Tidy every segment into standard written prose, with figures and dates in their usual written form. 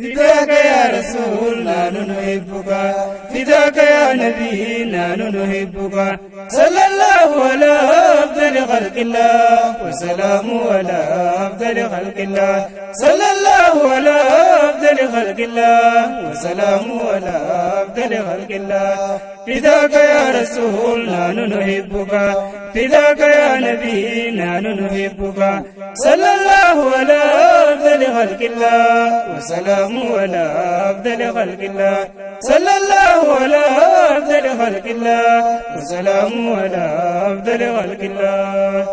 فداك يا رسول نحن نحبك، فداك يا نبي نحن نحبك. صلى الله على أفضل خلق الله، وسلام على أفضل خلق الله. صلى الله على أفضل خلق الله، وسلام على أفضل خلق الله. فداك يا رسول نحن نحبك، فداك يا نبي نحن نحبك. صلى الله على أفضل خلق الله، وسلام على أفضل خلق الله. صلى الله على أفضل خلق الله، وسلام على أفضل خلق الله.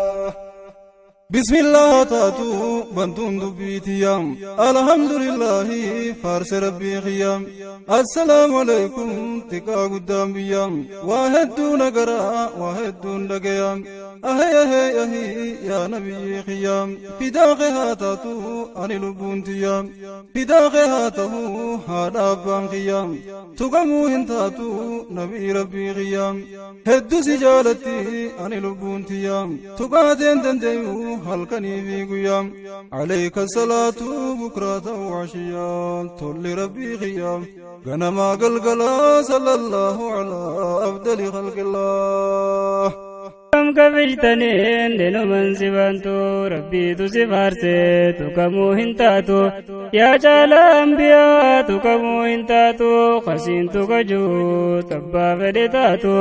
بسم الله taatu bantuun dubbiitiyam، الحمد لله faarse rabbii khiyyam. السلام عليكم xiqqaa guddaan biyyam، waa hedduu nagaraa waa hedduun dhagayam. Ahee ahee ahii yaa nabiyyi khiyyam، fidaaqe haa taatu ani lubbuun tiyyam، fidaaqe haa ta'u haadha abbaan khiyyam. Tuqamuu hin taatu nabii rabbii khiyyam، hedduu si jaalatti ani lubbuun tiyyam. Tuqaateen dandeeyu halkanii fi guyyaam. عليك الصلاة بكرة وعشيا، tolli rabbii khiyyam ganamaa galgala. صلى الله على أفضل خلق الله. Kabajtaniin dhinuman si baantu, rabbiitu si faarse, tuqamuu hin taatu. Yaa caala ambiyaa, tuqamuu hin taatu. Qasiin tuqajuu tabbaa fedhe taatu.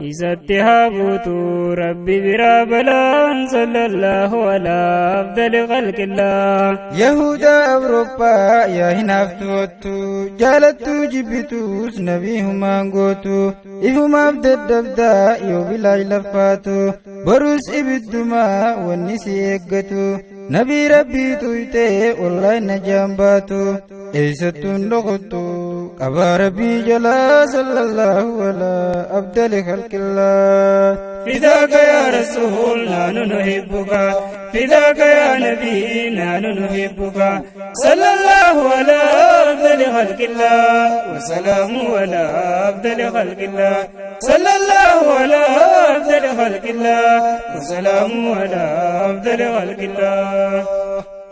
Isatti haa buutu rabbi biraa balaan. صلى الله على أفضل خلق الله. Yahudaa Awurooppaa yaa hinaaftu, jaalattuu jibbituus nabii humaan gootu. Ifumaaf dadhabdaa yoo bilaa laffaatu, borus ibiddumaa wanni si eeggatu. Nabii rabbii tuytee wallahi najaan baatu, eessattuun dhoqottu qabaa rabbii jalaa. صلى الله على أفضل خلق الله. فداك يا رسول نحن نحبك، فداك يا نبي نحن نحبك. صلى الله على أفضل خلق الله، وسلام على أفضل خلق الله. صلى الله على أفضل خلق الله، وسلام على أفضل خلق الله.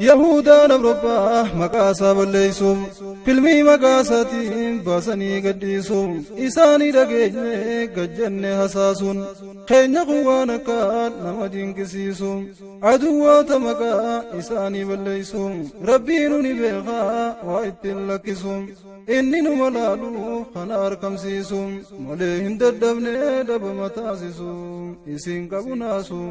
Yahudaan Awurooppaa maqaa isaa balleessuuf filmii maqaa isaatiin baasanii gadhiisuuf, isaanii dhageenye gajjanne hasaasuun keenya kun waan akka nama dinqisiisu. Aduwwoota maqaa isaanii balleessuuf rabbiin ni beekaa waa ittiin lakkisu. Inni numa laalu kana argamsiisu malee hin dadhabne dhabama taasisu isin qabu naasu.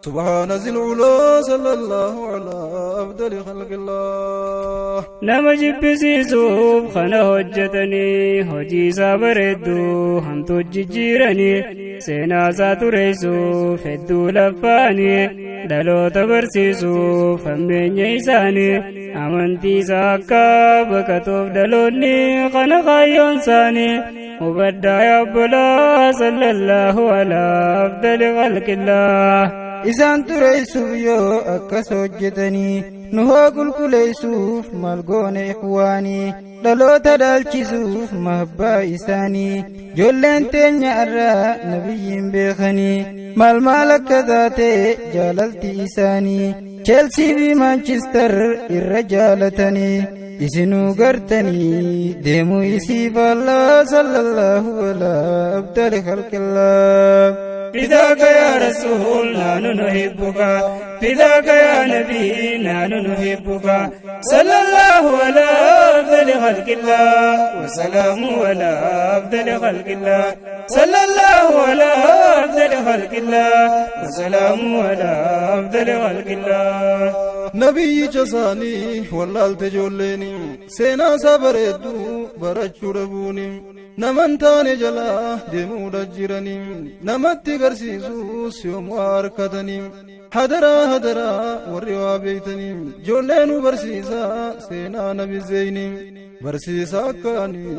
سبحان ذي العلا، صلى الله على أفضل خلق الله. Nama jibbisiisuuf kana hojjetanii, hojii isaa bareedduu hamtuu jijjiiranii, seenaa isaa tureessuuf hedduu laffaanii, dhaloota barsiisuuf hammeenya isaanii, amantii isaa akka baqatuuf dhaloonni kana kaayyoon isaanii. Hubadhaa yaa obbolaa. صلى الله على أفضل خلق الله. Isaan tureessuuf yoo akkas hojjetanii, nu haa qulqulleessuuf maal goone ikhwaanii? Dhaloota dhaalchisuuf mahabbaa isaanii, ijoolleen teenya irraa nabiyyiin beekanii maal maal akka taate jaalalti isaanii. Cheelsii fi Maanchister irra jaalatanii, isinuu gartanii deemuu isii faallaa. صلى الله على أفضل خلق الله. فداك يا رسول نحن نحبك، فداك يا نبي نحن نحبك. صلى الله على أفضل خلق الله، وسلام على أفضل خلق الله. صلى الله على أفضل خلق الله، وسلام على أفضل خلق الله. Nabiyyicha isaanii wallaalte ijoolleeni, seenaa isaa bareedduu barachuu dhabuuni naman taane jalaa deemuudha jiranii, namatti garsiisuus yoomuu harkatanii. Hadaraa hadaraa warri waa beeytanii, ijoollee nu barsiisaa seenaa nabi zeyni barsiisa akkaanii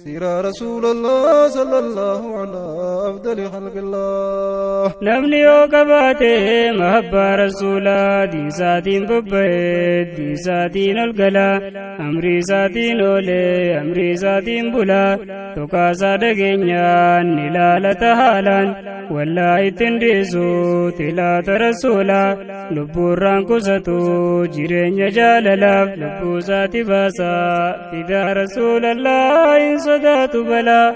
siiraa rasuulallah. صلى الله على أفضل خلق الله. Namni yoo qabaate mahabbaa rasuulaa, diinsaatiin bobba'ee diinsaatiin ol gala, amrii isaatiin oolee amrii isaatiin bula. Tuqaasaa dhageenyaan ni laalata haalaan wallaa ittiin dhiisu tilaata rasuula lubbuurraan qusatu jireenya jaalalaaf lubbuusaati baasaa fidaa rasuulallaa hin sodaatu balaa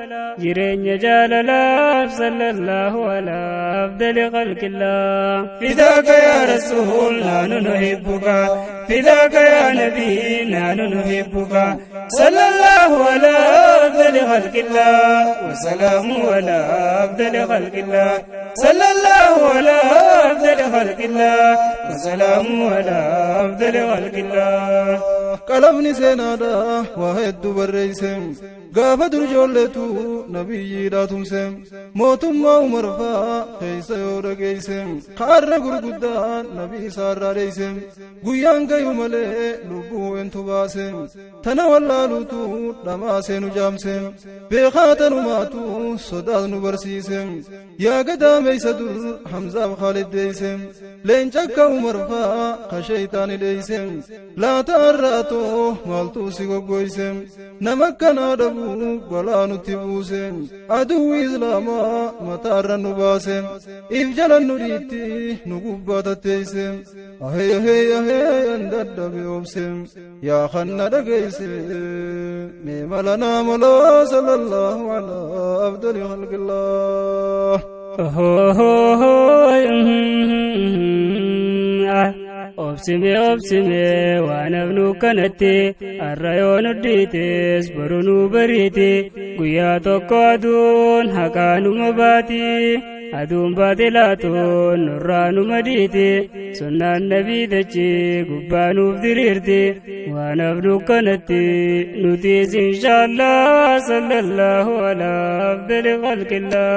jireenya jaalalaaf sallallahu alaa afdali khalqillaa. فداك يا رسول نحن نحبك فداك يا نبي نحن نحبك صلى الله على أفضل خلق الله وسلام على أفضل خلق الله صلى الله على أفضل خلق الله وسلام على أفضل خلق الله. Qalamni seenaadha waa hedduu barreeyse gaafa dur ijoolleetu nabiyyiidha tumse mootummaa Umar faa keeysa yoo dhageeyse kaarra gurguddaan nabii isaarraa dheeyse guyyaan gayu malee lubbuu entu baase tana wallaaluutu dhamaasee nu jaamse beekaa tanumaatu sodaas nu barsiise yaa gadaameeysa dur Hamzaaf Khaalid deeyse leenca akka Umar faa ka sheyxaani dheeyse laata arraatoo maaltu si goggoyse nama akkanaa dhabuu balaa nutti buuse aduwwi islaamaa mataarra nu baase if jala nu dhiitti nu gubbaa tatteeyse ahee ahee ahee an dadhabe obse yaa kanna dhageeyse mee mala naa malaa sallallahu alaa afdali khalqillah. Obsime obsime waan hafnu kanatti har'a yoo nu dhiites boru nu bariiti guyyaa tokko aduun haqaa numa baati aduun baate laatuun nurraa numa dhiiti sunnaan nabii dachee gubbaa nuuf diriirti waan hafnu kanatti nutis inshaallah sallallahu alaa afdali khalqillah.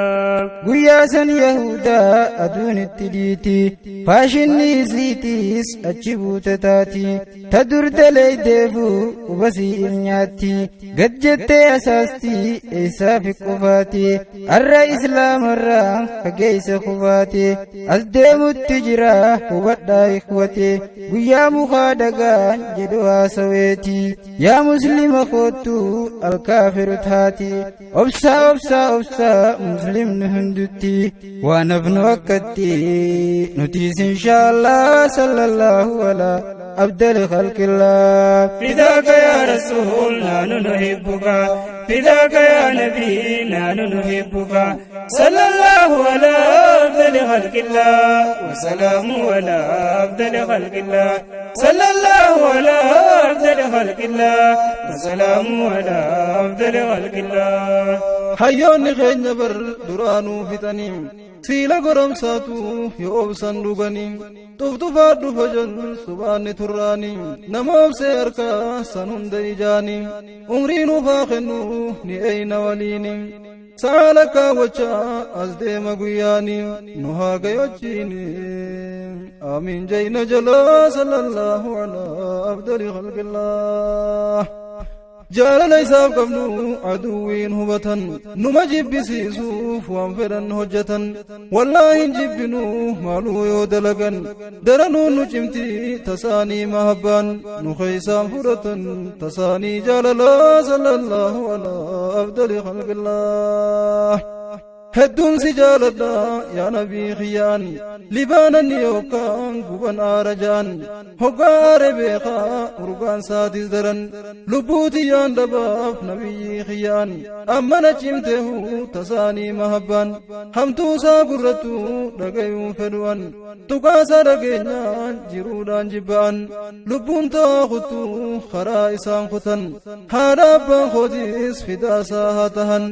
Guyyaa san Yahudaa aduun itti dhiiti faashinni isiitiis achi buute taati ta dur daleeydeefu hubasii if nyaatti gad jettee asaasti eessaaf qofaati har'a islaamarraa fageeysa kufaati as deemutti jira hubadhaa ikhwate guyyaa mukaa dhagaan jedhu haasaweeti yaa muslima koottu alkaafiru taati obsaa obsaa obsaa muslimni hundutti waan hafnu akkatti nutis inshaallah sallallahu alaa أفضل خلق الله. فداك يا رسول نحن نحبك فداك يا نبي نحن نحبك صلى الله على أفضل خلق الله وسلام على أفضل خلق الله صلى الله على أفضل خلق الله وسلام على أفضل خلق الله. Hayyoonni keenya bar duraanuu fixanii siila goromsaatu yoo obsan dhuganii tuftufaa dhufa jedhu subaanni turraanii nama obsee harkaa san hunda ijaanii umrii nuufaa kennu ni eeyna waliini saala kaawwachaa as deema guyyaanii nu haa gayochiini amiin jeyna jalaa sallallahu alaa afdali khalqillah. Jaalala isaaf qabnu aduwwiin hubatan numa jibbisiisuuf waan fedhan hojjetan wallaahi hin jibbinu maaluu yoo dalagan daranuun nu cimti tasaanii mahabbaan nu keeysaan fudhatan tasaanii jaalalaa sallallahu alaa afdali khalqillah. Hedduun si jaaladha yaa nabii kiyyaan libaananni yookaan guban aara ja'an hoggaa aare beekaa urgaan saatis daran lubbuutiyyaan dhabaaf nabiyyii kiyyaan ammana cimteehu tasaanii mahabbaan hamtuusaa gurrattu dhagayuun fedhu'an tuqaasaa dhageenyaan jiruudhaan jibba'an lubbuun ta'aa kuttu karaa isaan kutan haadha abbaan kootis fidaasaa haa tahan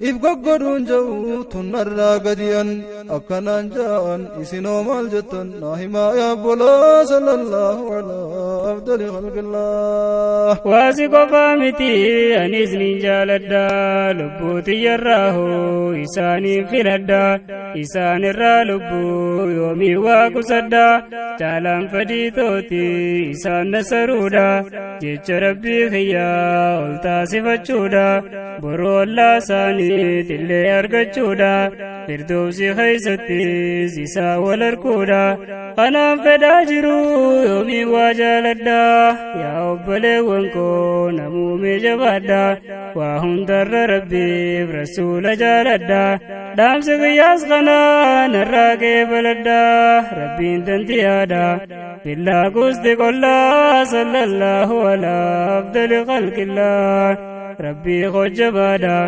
if goggodhuun ja'u tunnarraa gadi'an akkanaan ja'an isinoo maal jettan naa himaa yaa obbolaa sallallahu alaa afdali khalqillah. Waasi qofaa miti anis nin jaaladha lubbuu tiyyarraa isaaniin filadha isaanirraa lubbuu yoomii waa qusadha jaalaan fadii tooti isaan nasaruudha jecha rabbii kiyyaa ol taasifachuudha boroo ollaa isaaniit illee argachuudha firdoosi keeysattis isaa wal arkuudha kanaan fedhaa jiru yoomii waa jaaladha. jaaladha yaa obboleewwan koo namuumee jabaadha waa hundarra rabbiif rasuula jaaladha dhaamsi guyyaas kanaa narraa qeebaladha rabbiin dandiyaadha billaa guusti qollaa sallallahu alaa afdali khalqillaa ربي خجبادا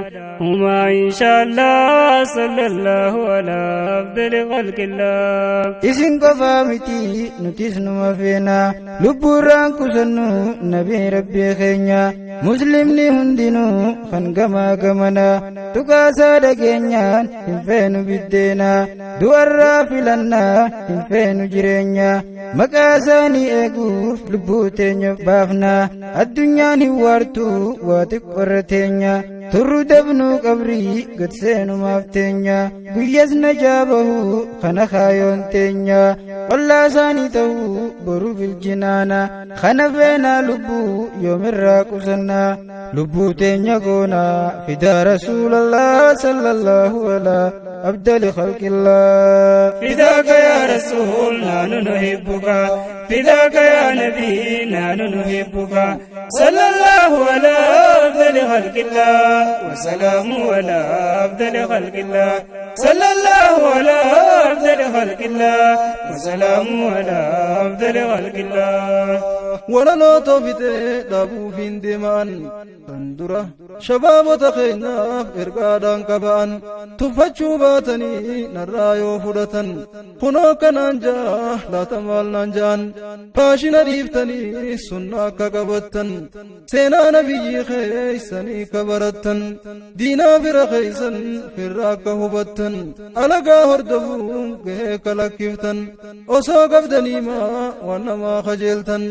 هما إن شاء الله صلى الله على أفضل خلق الله. Isin qofaa miti nutis numa feena lubbuurraan kusannu nabii rabbii keenya muslimni hundinuu kan gamaa gamana tuqaasaa dhageenyaan hin feenu biddeena du'arraa filannaa hin feenu jireenya maqaa isaanii eeguuf lubbuu teenya baafna addunyaan hin waartu waa xiqqorra teenya turru dabnuu qabrii gad seenumaaf teenya guyyas najaa bahuu kana kaayoon teenya ollaa isaanii ta'uu boru biljinaana kana feenaa lubbuu yoomirraa qusannaa lubbuu teenya goonaa fidaa rasuulallah sallallahu alaa أفضل خلق الله. فداك يا رسول نحن نحبك فداك يا نبي نحن نحبك صلى الله على أفضل خلق الله وسلام على أفضل خلق الله صلى الله على أفضل خلق الله وسلام على أفضل خلق الله. ولا توفيت دابو فين دمان تندرة شباب تخينا إرقادان كبان تفتشو باتني نرايو فرتن كنو كنانجا لا تمال نانجان فاشنا ريفتني سنة كقبتن سينا نبي خيسني كبرتن دينا برخيسن فراك هبتن ألقا هردفون كلكفتن أسو قبدني ما وانما خجلتن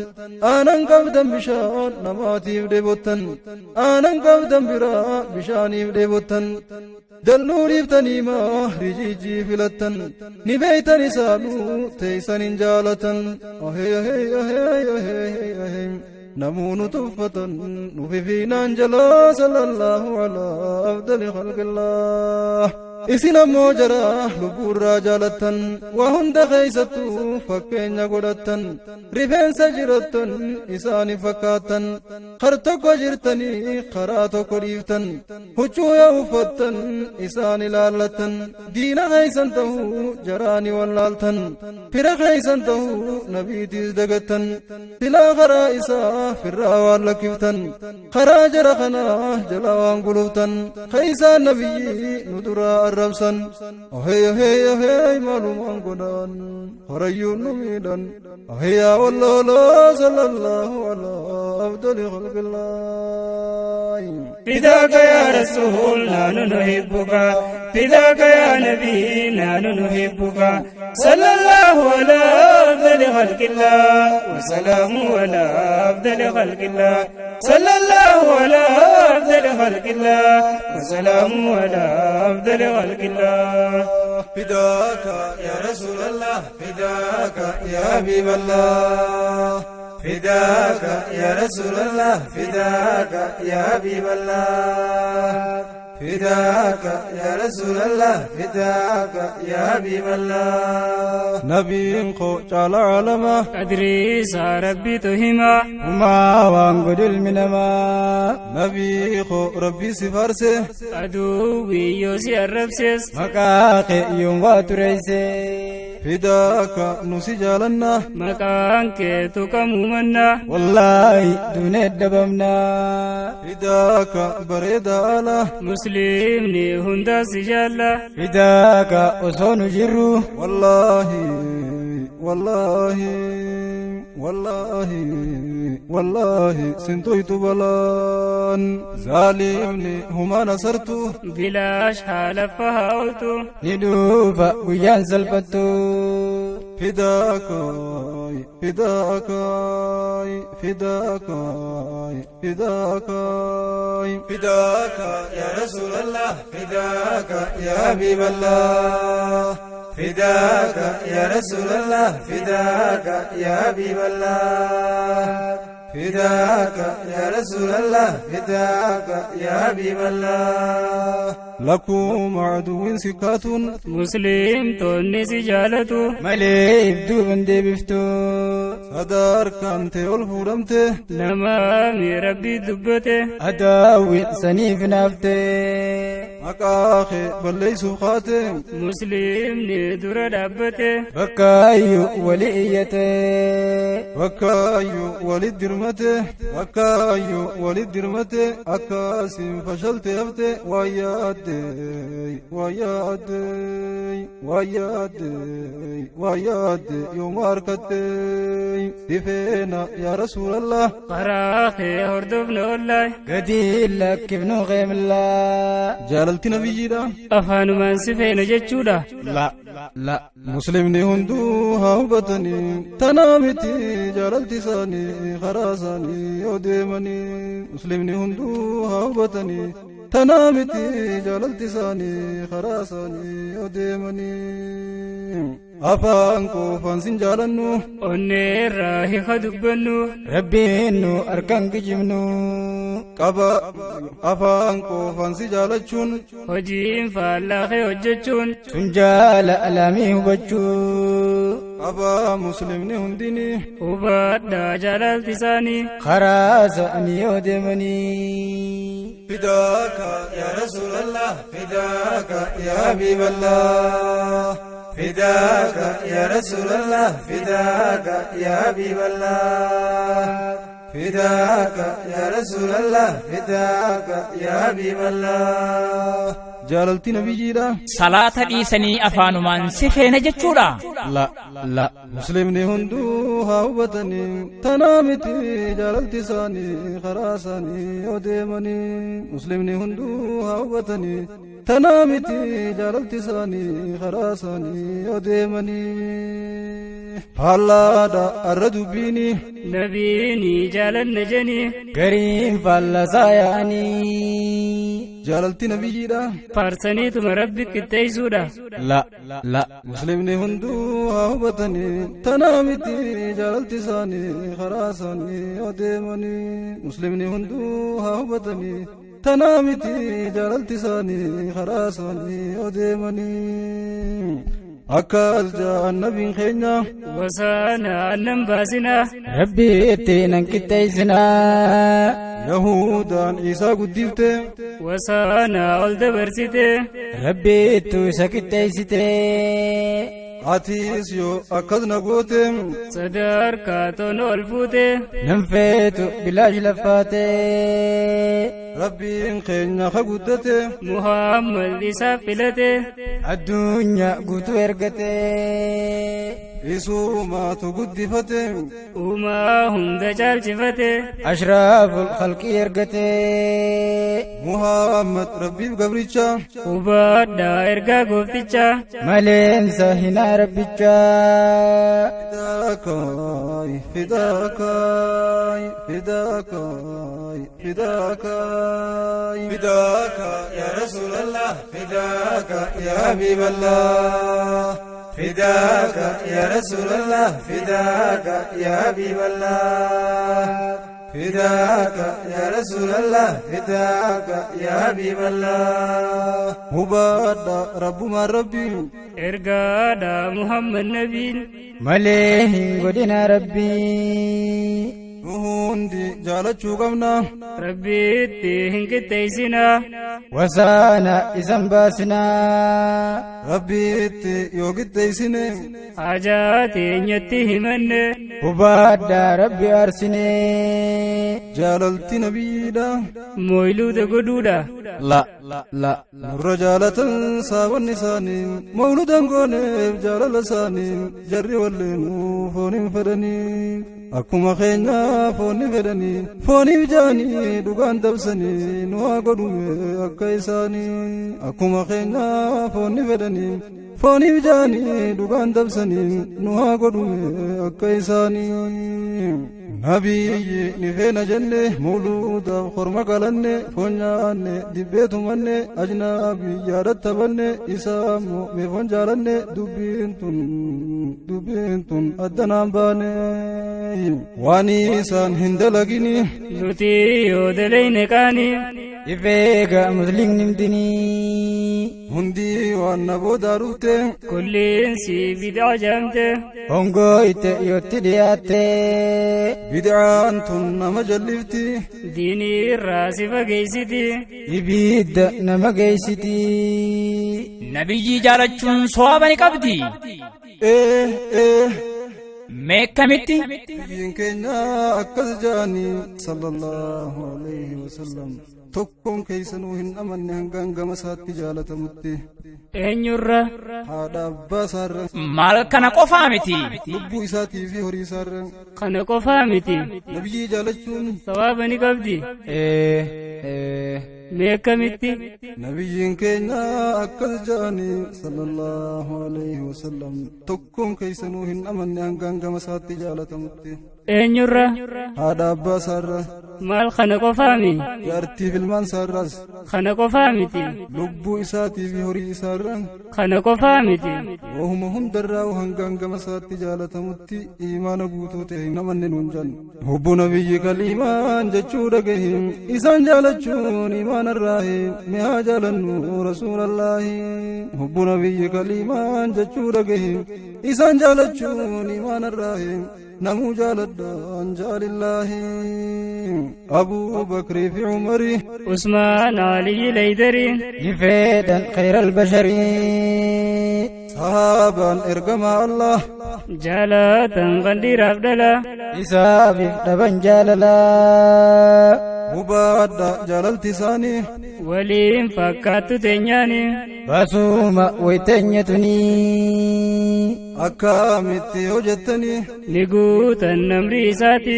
aanan qabdan bishaan namaatiif dheebottan aanan qabdan biraa bishaaniif dheebottan dalluu dhiiftanii maa rijiijii filattan ni beeytan isaanuu teeysan hin jaalatan namuunu tuffatan nufi fiinaan jalaa sallallahu alaa afdali khalqillah. Isin ammoo jara lubbuurraa jaalattan waa hunda keeysattuu fakkeenya godhattan rifeensa jirattan isaani fakkaattan kar tokko jirtanii karaa tokko dhiiftan huccuu yaa uffattan isaan ilaallattan diina keeysan ta'uu jaraani wallaaltan fira keeysan ta'uu nabiitiis dagattan silaa karaa isaa firraa waan lakkiftan karaa jara kanaa jala waan guluftan keeysaan nabiyyi nu duraa الربسن هي هي هي معلومان قدان هريون نميدان هي والله لا صلى الله على أفضل خلق الله. فداك يا رسول نحن نحبك فداك يا نبي نحن نحبك صلى الله على أفضل خلق الله وسلام على أفضل خلق الله صلى الله على أفضل خلق الله وسلام على أفضل خلق الله. فداك يا رسول الله فداك يا حبيب الله فداك يا رسول الله فداك يا حبيب الله فداك يا رسول الله فداك يا حبيب الله. نبي قال علما أدريس ربي تهما وما وانقد المنما نبي ربي سفارسه عدوي يوسي الربسس مكاقي يوم واتريسي فداك نسي جالنا مكانك تكممنا والله دون الدبمنا فداك بريد على مسلمني هندا سجالة فداك أصون جرو والله والله والله والله سنتويت بلان ظالمني هما نصرته بلاش حالفها أوتو ندوف ويان سلفتو فداك فداك فداك فداك فداك يا رسول الله فداك يا حبيب الله فداك يا رسول الله فداك يا حبيب الله. فداك يا رسول الله، فداك يا حبيب الله. لكم عدو سكات. Muslimtoonni si jaalatu. Malee duuban deebiftu. Sadarkaan ta'e ol fuudhamte. Nama rabbii dubbate. Adaawwi saniif naafte. Maqaa kee balleessuuf kaate. Muslimni dura dhaabbate. Bakkaayyuu wali iyyate. Bakkaayyuu walit dirmate, bakkaayyuu walit dirmate, akkasiin fashalte hafte. Waa yaadde, waa yaadde, waa yaadde, waa yaadde, yooma harkatte sifeena yaa rasuulallah. Karaa kee hordofne wallahi. Gadi lakkifnu qeemillaa. Jaalalti nabiyyiidha. Afaanumaan si feena jechuudha. La la. Muslimni hunduu haa hubatanii, tanaa miti jaalalti isaanii karaa isaanii yoo deemanii. Muslimni hunduu haa hubatanii, tanaa miti jaalalti isaanii karaa isaanii yoo deemanii. Afaan qofaan sin jaalannu. Onneerraa hiika dubbannu. Rabbiin nu harkaan kijibnu. Qaba afaan qofaan si jaalachuun. Hojiin faallaa kee hojjechuun. Sun jaala alaamii hubachuu. Qaba muslimni hundini. Hubadhaa jaalalti isaanii. Karaa isaanii yoo deemanii. فداك يا رسول الله، فداك يا حبيب الله. فداك يا رسول الله، فداك يا حبيب الله. فداك يا رسول الله، فداك يا حبيب الله. Jaalalti nabiyyiidha. Salaata dhiisanii afaanumaan si feena jechuudha. La la. Muslimni hunduu haa hubatanii, tanaa miti jaalalti isaanii karaa isaanii yoo deemanii. Muslimni hunduu haa hubatanii, tanaa miti jaalalti isaanii karaa isaanii yoo deemanii. Faallaadha arra dubbiini. Nabiini jaalanna jeni. Gariin faallasaa yaa'anii. Jaalalti nabiyyiidha. Faarsaniituma rabbi qixxeessuudha. La la. Muslimni hunduu haa hubatanii, tanaa miti jaalalti isaanii karaa isaanii yoo deemanii. Muslimni hunduu haa hubatanii, tanaa miti jaalalti isaanii karaa isaanii yoo deemanii. Akkas ja'an nabiin keenya. Wasaana aannan baasinaa. Rabbi itti nan qixxeessinaa. Yahudaan isaa guddifte. Wasaana ol dabarsite. Rabbi ittu isa qixxeessite. Atis yoo akkas na goote. Sadarkaa toon ol fuute. Nan feetu bilaash laffaate. Rabbiin keenya ka guddate. Muhammad isaaf filate. Addunyaa guutuu ergate. Isumaatu guddifate. Uumaa hunda caalchifate. Ashraaful khalqii ergate. Muhammad rabbiif gabricha. Hubadhaa ergaa gooftichaa. Maleensa hinaa rabbichaa. فداك، فداك، فداك، فداك، فداك يا رسول الله، فداك يا حبيب الله. فداك يا رسول الله، فداك يا حبيب الله. فداك يا رسول الله، فداك يا حبيب الله. Hubadhaa rabbumaan rabbii. Ergaadha Muhammad nabiin. Malee hin godhina rabbii. Nu hundi jaalachuu qabna. Rabbiitti hin qixxeessinaa. Wasaana isan baasinaa. Rabbiitti yoo qixxeessine. Hajaa teenyatti himanne. Hubadhaa rabbi aarsinee. Jaalalti nabiyyiidha. Mooyiluuda godhuudha. La la. Nurra jaalatan saawwanni isaanii, mawludan gooneef jaalala isaanii. Jarri walleenuu foon hin fedhanii, akkuma keenya foon ni fedhanii. Fooniif jaanii dhugaan dabsanii, nu haa godhume akka isaanii. Akkuma keenya foon ni fedhanii, fooniif jaanii dhugaan dabsanii, nu haa godhume akka isaanii. Nabiyyi ni feena jenne, mawluudaaf korma qalanne, foon nyaanne, dibbee tumanne, ajnaabii yaadattabanne, isaammoo meefoon jaalanne, dubbiin tun dubbiin tun addanaan baane. Waan isaan hin dalagini Nuti yoo dalayne qaani. Ifeega muslimni hundinii. Hundi waan na boodaa dhufte. Kulliin si bid'a jaamte. Hongooyte yootti dhiyaatte. Bid'aan tun nama jallifti. Diinii irraa si fageessiti. Ibidda nama geessiti. Nabiyyii jaalachuun sowaaba ni qabdi. Ee ee. Mee akkamitti? Nabiyyiin keenya akkas jaanii sallallahu alayhi wasallam, tokkoon keessanuu hin amanne hangaan gama isaatti jaalatamutti. Eenyurra? Haadha abbaa isaarra. Maal kana qofaa miti. Lubbuu isaatii fi horii isaarra. Kana qofaa miti. Nabiyyii jaalachuun sawaaba ni qabdi. Ee ee. Mee akkamitti? Nabiyyiin keenya akkas jaanii sallallahu alayhi wasallam, tokkoon keessanuu hin amanne hangaan gama isaatti jaalatamutti. Eenyurra? Haadha abbaa isaarra. Maal kana qofaami? Jaartiif ilmaan isaarraas. Kana qofaa miti. Lubbuu isaatii fi horii isaarra. Kana qofaa miti. Wahuma hundarraa hangaan gama isaatti jaalatamutti imaana guutuu ta'e hin amanne nuun jennu. Hubbu nabiyyi kaliimaan jechuu dhagahi, isaan jaalachuun imaanarraahi, mi'aa jaalannu rasuulallaahi. Hubbu nabiyyi kaliimaan jechuu dhagahi, isaan jaalachuun imaanarraahi, namuu jaaladhaan jaalillaahi. Abuu Bakrii fi Umarii, Usmaan Aliyyi Leeydarii. Ni fedhan khayral basharii. Sahaabaan ergamaa Allah jaalatan qandhiiraaf dhala. Isaafiif dhaban jaalalaa. Hubaadha jaalalti isaanii waliin fakkaattu teenyaani. Basuuma wayteenyatuni. Akkamitti yoo jettanii ni guutan namri isaati.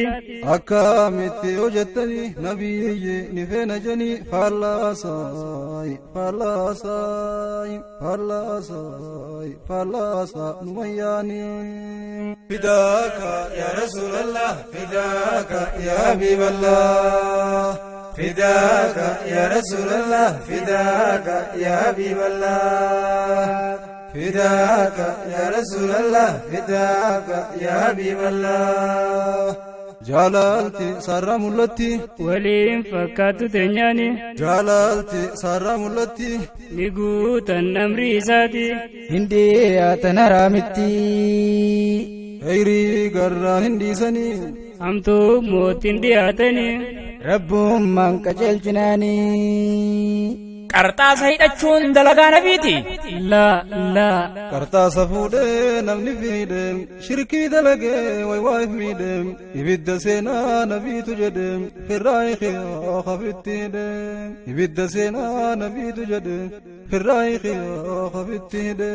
Akkamitti yoo jettanii nabiyyi ni feena janii faallaasaay faallaasaay faallaasaay faallaasaa numayyaanii. Fidaaka yaa Rasuulallah, fidaaka yaa Habiiballah. Fidaaka yaa Rasuulallah, fidaaka yaa Habiiballah. Fidaaka yaa Rasuulallah, fidaaka yaa Habiiballah. Jaalalti sarara mul'atti waliin fakkaattu teenyaani. Jaalalti sarara mul'atti ni guutan namri isaati. Hin dhiyaatan haraamitti. Kheyrii garraa hin dhiisanii hamtuu mootiin dhiyaatanii. Rabbummaan qajeelchinaanii. Qarxaasa hidhachuun dalagaa nabiiti. Laa laa. Qarxaasa fuudhee namni fiidhe shirkii dalagee waywaayif miidhe, ibidda seenaa nabiitu jedhe firraayi xiyaa kafitti hidhe. Ibidda seenaa nabiitu jedhe firraayi xiyaa kafitti hidhe.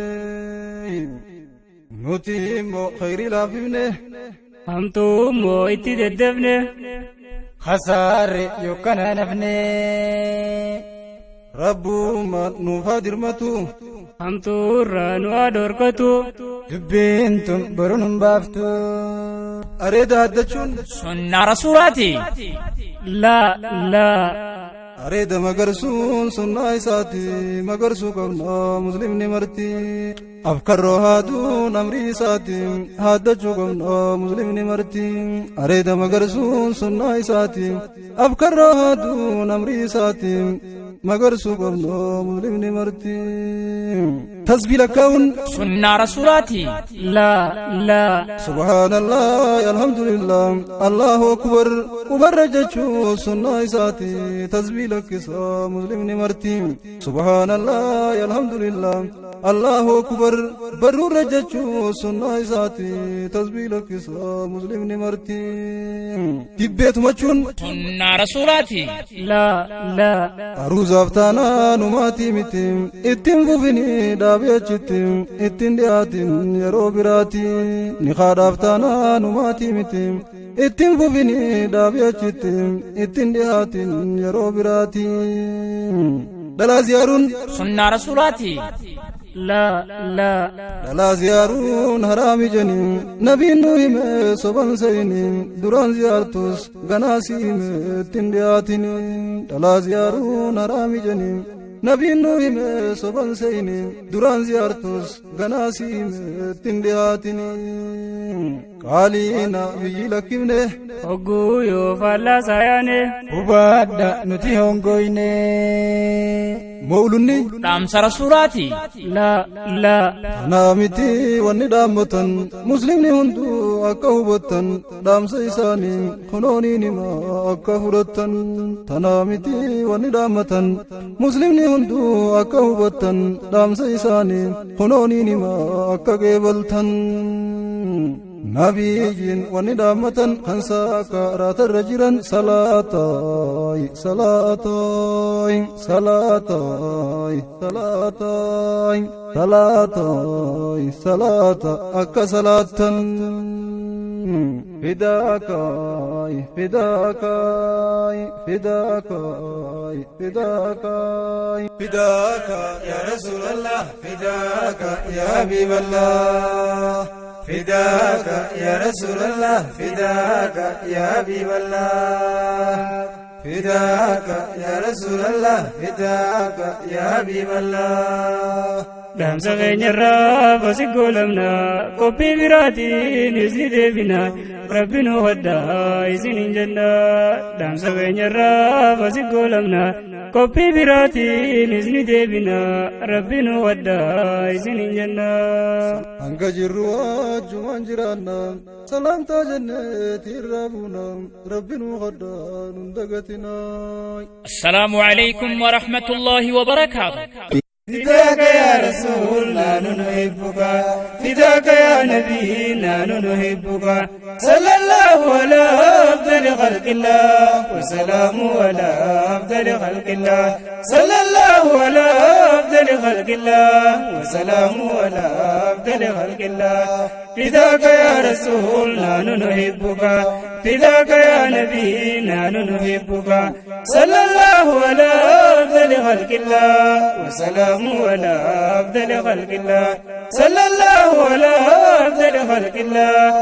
Nuti immoo kheyrii laafifne hamtuu immoo itti daddafne. Khasaarre yookaan nafne. Rabbummaan nuuf haa dirmatu. Hamtuu irraa nu haa dhorkatu. Dubbiin tun boru nun baaftu. Areeda haddachuun sunnaa rasuulaati. Laa laa. Areeda magarsuun sunnaa isaati, magarsuu qabna muslimni marti. Afkarroo haaduun amrii isaati, haaddachuu qabna muslimni marti. Areeda magarsuun sunnaa isaati, afkarroo haaduun amrii isaati, magarsuu qabna muslimni marti. Tasbii lakkaa'uun sunnaa rasuulaati. Laa laa. Subhaanallah, alhamdulillah, Allahu akbar qubarra jechuu sunnaa isaati, tasbii lakkisaa muslimni marti. Subhaanallah, alhamdulillah, Allahu akbar barruurra jechuu sunnaa isaati, tasbii lakkisaa muslimni marti. Dibbee tumachuun sunnaa rasuulaati. Laa laa. Aruuzaaf taanaa numaatii miti, ittiin fufinii dhaabii achitti, ittiin dhiyaatin yeroo biraati. Nikaadhaaf taanaa numaatii miti, ittiin fufinii dhaabii achitti, ittiin dhiyaatin yeroo biraati. Dhalaa ziyaaruun sunnaa rasuulaati. Laa laa. Dhalaa ziyaaruun haraami jeniin nabiin nu hime soban seyniin duraan ziyaartus ganaa si hime ittiin dhiyaatiniin. Dhalaa ziyaaruun haraami jeniin nabiin nu hime soban seyniin duraan ziyaartus ganaa si hime ittiin dhiyaatiniin. Qaaliina biyyi lakkifne Hogguu yoo faallaa saayaane. Hubaadha nuti hongoyne. Mawlunni Dhaamsa rasuulaati. Laa laa. Tanaa miti wanni dhaammatan muslimni hunduu akka hubattan dhaamsa isaanii kunooniin himaa akka fudhattan. Tanaa miti wanni dhaammatan muslimni hunduu akka hubattan dhaamsa isaanii kunooniin himaa akka qeebaltan. Nabiyyiin wanni dhaammatan kan saakaratarra jiran salaataay salaataay salaataay salaataay salaataay salaata akka salaattan. Fidaakaay fidaakaay fidaakaay fidaakaay fidaaka yaa rasuulallah fidaaka yaa habiiballah فداك يا رسول الله فداك يا حبيب الله فداك يا رسول الله فداك يا حبيب الله. Dhaamsa keenyarraa fasi goolamna qophii biraatiin isin deebina rabbi nu waddaa isin hin jenna. Dhaamsa keenyarraa fasi goolamna qophii biraatiin isin deebina rabbi nu waddaa isin hin jenna. Hanga jirru wajjumaan jiraanna salaamtaa jenneeti irraa buuna rabbi nu hodhaa nun dagatinaa. السلام عليكم ورحمة الله وبركاته. فداك يا رسول نحن نحبك فداك يا نبي نحن نحبك صلى الله على أفضل خلق الله وسلام على أفضل خلق الله صلى الله على أفضل خلق الله وسلام على أفضل خلق الله. فداك يا رسول نحن نحبك فداك يا نبي نحن نحبك صلى الله على أفضل خلق الله وسلام على أفضل خلق الله صلى الله على أفضل خلق الله.